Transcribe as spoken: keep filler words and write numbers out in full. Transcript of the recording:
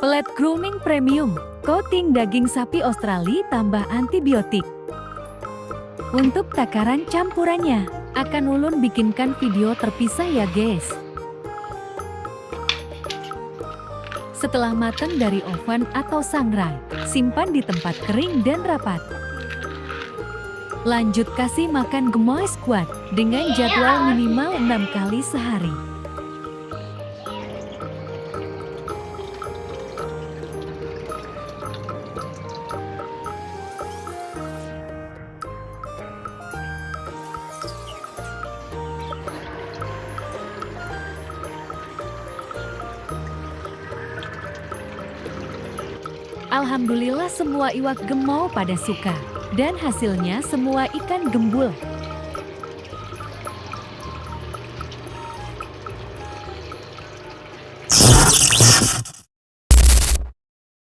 Pellet grooming premium, coating daging sapi Australia tambah antibiotik. Untuk takaran campurannya, akan ulun bikinkan video terpisah ya guys. Setelah matang dari oven atau sangrai, simpan di tempat kering dan rapat. Lanjut kasih makan gemoy squad dengan jadwal minimal enam kali sehari. Alhamdulillah semua iwak gemau pada suka. Dan hasilnya semua ikan gembul.